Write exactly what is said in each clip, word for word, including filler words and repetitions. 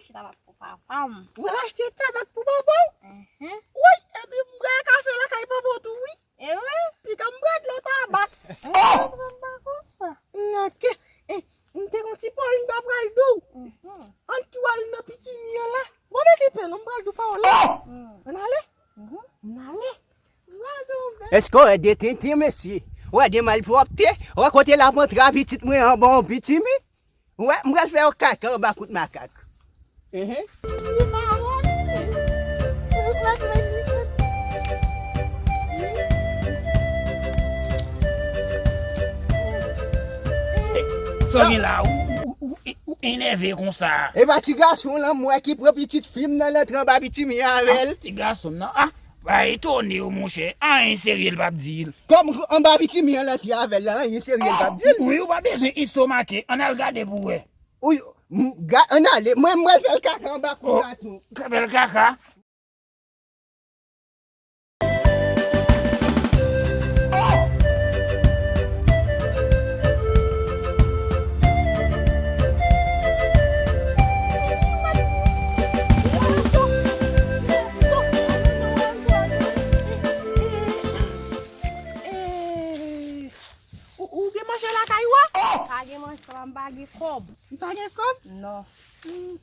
Chita bat pou papa m. Ou pral achte tabak pou papa w? Mhm. Woy, epi m bwè kafe lakay papa w tou, wi. E vre? Piga m bwè dlo tabak. Mwen konprann pa konsa. Ok. Eh, m te gon ti pawòl m ta pral di w. Mhm. Ann tou al nan pitimi an la. Bon, men se pen non, m pral di w pawòl la. Mm. Ann ale? Mhm. Ann ale? Pral di w bèl. Èske w wè de tenten, mesye? W wè de malpwòpte? W wè kote l ap antre a pitit mwen an bon pitimi? Ou wè, m pral fè yon kaka anba kout makak. Mhm. Li pa wont. Sa gen la, ou, ou, ou, ou, ou enève konsa. E pa ti gason lan, m wè ki pran pitit fi m nan, l antre anba pitimi an avè l. Ah, ti gason nan, ah, pa etone w, monchè. Anyen serye l p ap di l. Kòm anba pitimi an l antre avè l la, anyen serye l p ap di l. Wi, ou pa bezwen estomake. Ann al gade pou wè. Ou, m, ga, ann ale. Mwen, m pral fè l kaka anba kout la tou. Ka fè l kaka. Ou, ou gen manje lakay ou a? Pa gen manje, papa m pa gen kòb. Ou pa gen kòb? Non. Hmm.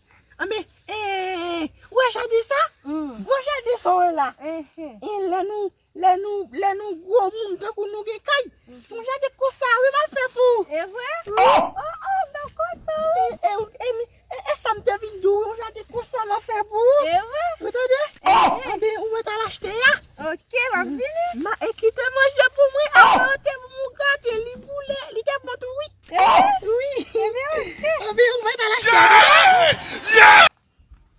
Anben, eh, ou wè jaden sa? Hmm. Gwo jaden sa w wè la. Eh, eh. E lè nou, lè nou, lè nou gwo moun tankou nou gen kay. Mhm. Se yon jaden konsa wi m al fè pou ou. E vre? Wi. Oh, oh, m kontan. E, e, e, e, e sa m te vin di w, yon jaden konsa m ap fè pou ou. E vre? Ou tande? Eh, eh. Anben, ou mèt al achte a. Ok, m ap vini. Ma, e kite manje pou mwen, avan ou te pou m gate, li boule, li te bon tou wi. Eh? Wi. Ebyen, ok. Ebyen, ou mèt al achte a.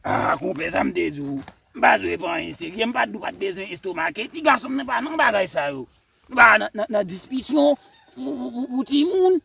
Ah, konpè, sa m te di w. M pa jwe pa anyen serye, m pa t di w pa t bezwen estomake. Ti gason m nan pa nan bagay sa yo. Nou pa nan, nan, nan diskisyon pou, pou, pou, pou timoun.